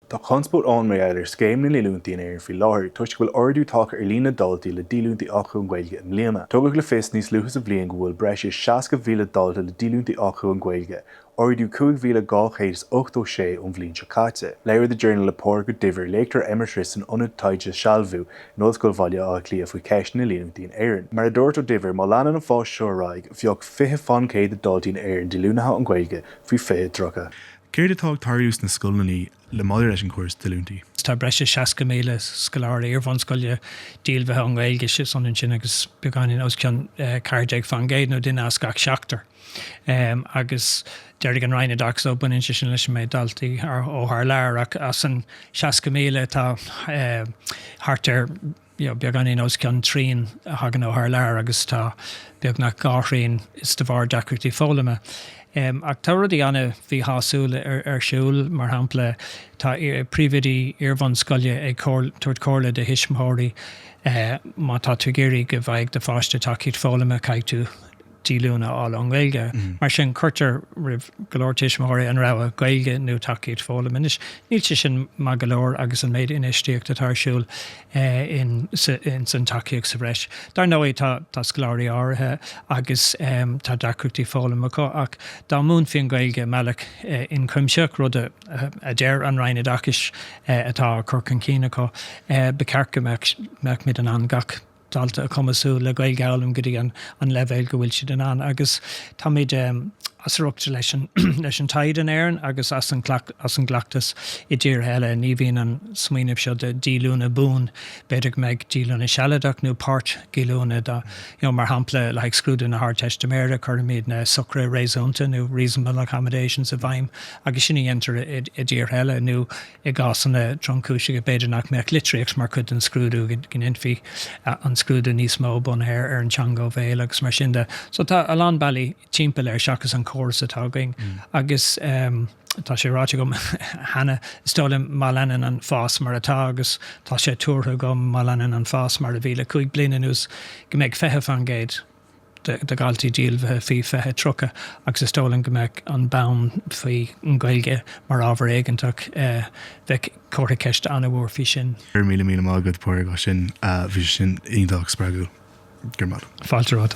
Tá conspóid ann mar gheall ar scéim na ndíolúintí in Éirinn faoi láthair toisc go bhfuil ardú tagtha ar líon na ndaltaí le díolúintí acu ón Ghaeilge i mbliana. Tugadh le fios níos luaithe sa bhliain go bhfuil breis is 60,000 dalta le díolúintí acu ón Ghaeilge, ardú 5,286 ón bhliain seo caite. Labhair The Journal le Pádraig Ó Duibhir, léachtóir emeritus san Ionad Taighde Sealbhú in Ollscoil Bhaile Átha Cliath faoi cheist na ndíolúintí in Éirinn. Mar a dúirt Ó Duibhir, má leanann an fás seo ar aghaidh, bheadh 20 fan chéad de dhaltaí in Éirinn díolúnaithe ón Ghaeilge faoi 2030. Céard atá ag tarlú sna scoileanna le maidir leis an gcóras díolúintí? Tá breis is 60,000 scoláire iarbhunscoile díolmhaithe ón nGaeilge, is ionann sin agus beagáinín os cionn 14% nó duine as gach seachtar. Agus déarfaidh an Roinn Oideachais, ó baineann sé sin leis an méid daltaí ó thar lear, ach as an 60,000 tá thart ar you know, beagáinín os cionn trian a thagann ó thar lear agus tá beagnach dhá thrian is de bharr deacrachtaí foghlama. Ach tá rudaí an-mhíshásúla ar siúl, mar shampla tá príomhoidí iarbhunscoile ag tabhairt comhairle do thuismitheoirí má tá tú ag iarraidh go bhfaighidh do pháiste tacaíocht foghlama caithfidh tú díolúine a fháil ón nGaeilge. Mar sin, cuirtear roimh go leor tuismitheoirí an rogha Gaeilge nó tacaíocht foghlama. Anois, níl sé sin maith go leor agus an méid infheistíochta atá ar siúl in san tacaíocht sa bhreis. Dar ndóigh, tá tá scoláirí áirithe agus tá deacrachtaí foghlama acu ach dá múinfí an Ghaeilge i mbealach ionchuimsitheach, rud a deir an Roinn Oideachais atá á cur chun cinn acu, ba cheart go mbeadh mbeadh muid in ann gach dalta a chumasú le Gaeilge a fhoghlaim go dtí an leibhéal go bhfuil siad in ann agus táimid as riocht leis an leis an taighde in Éirinn agus as an as an gcleachtas i dtíortha eile. Ní bhíonn an smaoineamh seo de díolúine buan, b'fhéidir go mbeidh díolúine sealadach nó páirt-dhíolúine dá you know mar shampla le haghaidh scrúdú na hArdteistiméire cuirfimid na socruithe réasúnta nó reasonable accommodations i bhfeidhm agus sin a dhéantar i dtíortha eile nó I gcásanna tromchúiseacha, b'fhéidir nach mbeadh litríocht mar chuid den scrúdú, go ndéanfaí an scrúdú níos mó bunaithe ar an teanga ó bhéal agus mar sin de. So tá a lán bealaí timpeall air seachas an córas atá againn. Agus tá sé ráite agam cheana, is dóigh liom má leanann an fás mar atá, agus tá sé tuartha agam má leanann an fás mar a bhí le 5 bliana anuas, go mbeidh 20%, de dhaltaí díolmhaithe faoi 2030 agus is dóigh liom go mbeadh an bonn faoi an Ghaeilge mar ábhar éigeantach, bheadh comhartha ceiste an-mhór faoi sin. Go raibh míle míle maith agat Pádraig as sin, bhí sé sin iontach spreagúil. Go raibh maith agat. Fáilte romhat.